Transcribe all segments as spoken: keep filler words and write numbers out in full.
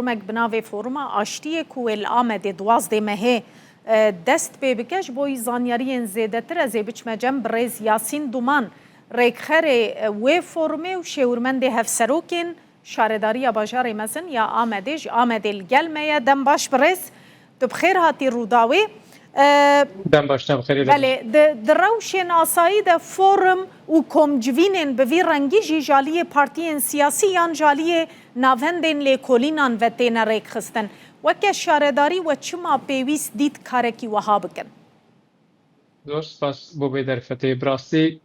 forumek bi navê Foruma Aştiyê ku wê li Amedê duwazdeh mehê, e, dest pê bike. Ji bo wî zanyariyên zêdetir ez ê biçime cem birêz Yasîn Duman, rêkxerê, e, wê forumê û şêwirmendê hevserokên Şaredariya Bajarê Mezin ya Amedê. Ji Amedê li gel me ye. Dem baş birêz, tu bi xêr hatî Rûdawê. E, Dem baş, te bi xêrê. Belê, di, di rewşên asayî de forum û komcivînên bi vî rengî jî ji aliyê partiyên siyasî yan ji aliyê navendên lêkolînan ve têne rêkxistin. Weke şaredarî we çima pêwîst dît karekî wiha bikin? Zor spas bo vê derfetê. Bi rastî,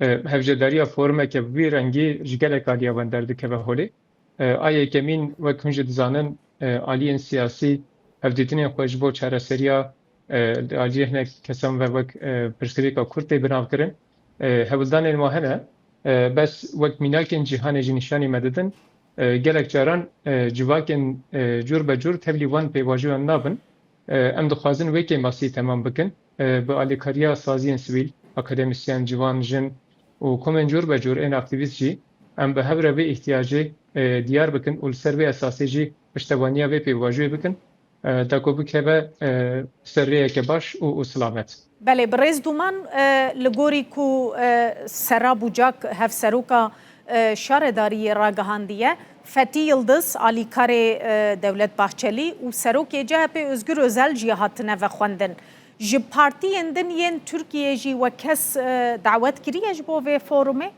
e, hevcedariya forumeke bi vî rengî ji gelek aliya wan derdikeve holê. E, a yekemîn, wek hûn jî dizanin, e, aliyên siyasî hevdîtinên xwe ji bo çareseriya, e, li aliyê hinek kesan ve wek, e, pirsgirêka Kurd tê binavkirin. E, hewldanên wan hene, e, bes wek mînakên cîhanê jî nîşanî me didin. E, gelek caran, e, civakên, e, cûr be cûr tevlî wan pêvajoyan nabin. E, em dixwazin wê kêmasî temam bikin. E, bi alîkariya saziyên sivîl, akademîsyen, ciwan, jin û komên cûr be cûr ên aktîvîst jî em bi hev re vê îhtiyacê, e, diyar bikin û li ser vê esasê jî piştevaniya vê pêvajoyê bikin, e, da ku bikeve, e, ser rêyeke baş û, û silamet. Belê, birêz Duman, e, li gorî ku, e, Sera Bucak, hevseroka, e, şaredariyê ragihandiye, Fetî Yildiz, alîkarê, e, Dewlet Bahçelî û serokê C H P Özgür Özel jî hatine vexwendin. Ji partiyên din yên Tirkiyê jî we kes, e, dawet kiriye ji bo vê forumê?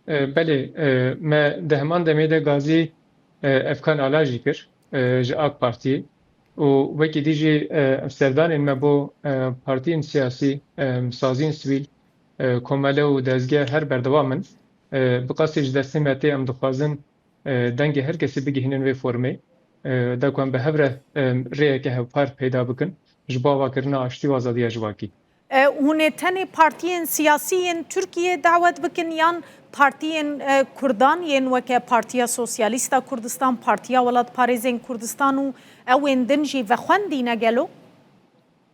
E, belê, e, me di heman demê de gazî, e, Efkan Ala jî kir, e, ji AK Partiyê û wekî dî jî, e, serdanên me bo, e, partiyên siyasî, e, saziyên sivîl, e, komele û dezge her berdewam in. E, bi qasî ji destê me tê, em dixwazin, e, dengê her kesî bigihînin vê formê, e, da ku em bi hev re, e, rêyeke hevpar peyda bikin ji bo avakirina aştî û azadiya civakî. E, hûn ê tenê partiyên siyasî yên Tirkiyê dawet bikin yan partiyên, e, Kurdan yên weke Partiya Sosyalîst a Kurdistan, Partiya Welatparêzên Kurdistan û ewên din jî vexwendîne gelo?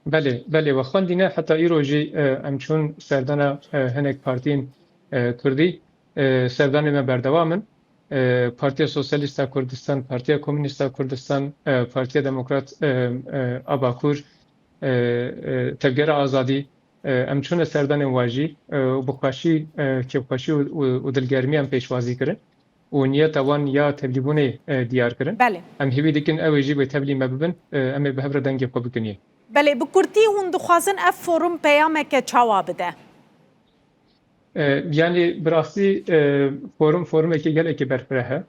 Belê, belê, vexwendîne. Heta îro jî, e, em çûn serdana, e, hinek partiyên, e, Kurdî, e, serdanê me berdewam in. E, Partiya Sosyalîst a Kurdistan, Partiya Komûnîst a Kurdistan, e, Partiya Demokrat, e, e, a Bakur, e, e, Tevgera Azadî, e, em çûne serdanên wa jî, e, û bi xweşî, e, kêfxweşî û, û, û dilgermî em pêşwazî kirin û niyeta wan ya tevlîbûnê, e, diyar kirin. Belê. Em hêvî dikin ew ê jî wê tevlî me bibin, e, em ê bi hev re dengê xwe bikin yê. Belê, bi kurtî hûn dixwazin ev forum peyameke çawa bide? E, yanî bi rastî, e, forum, forumekî gelekî berfireh e.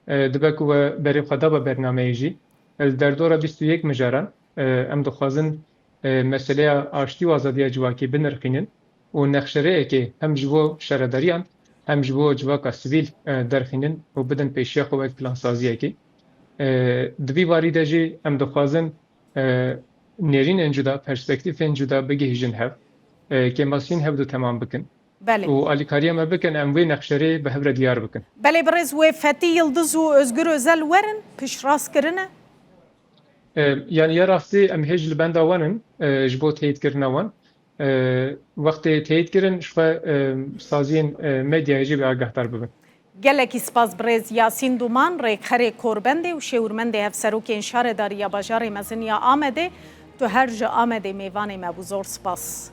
E, dibe ku we berê xwe daba bernameyê jî. E, li derdora bîst û yek mijaran, e, em dixwazin, e, meseleya aştî û azadiya civakî binirxînin û nexşerêyekê hem ji bo şaredariyan hem ji bo civaka sivîl, e, derxînin û bidin pêşiya xwe wek plansaziyekê. E, di vî warî de jî em dixwazin, e, nêrînên cuda, perspektîfên cuda bigihîjin hev, e, kêmasiyên hevdu temam bikin. Belê. Û alîkariya me bikin, em wê nexşerê bi hev re diyar bikin. Belê, birêz wê Fetî Yildiz û Özgür Özel werin, piştrast kirine? E, yanî ya rastî em hêj li benda wan in, e, ji bo teyîdkirina wan. E, wextê teyîd kirin, ji xwe, e, saziyên, e, medyayê jî wê agahdar bibin. Gelekî spas birêz Yasîn Duman, rêkxerê Korbendê û şêwirmendê hevserokên Şaredariya Bajarê Mezin ya Amedê. Tu her ji Amedê mêvanê me bû. Zor spas.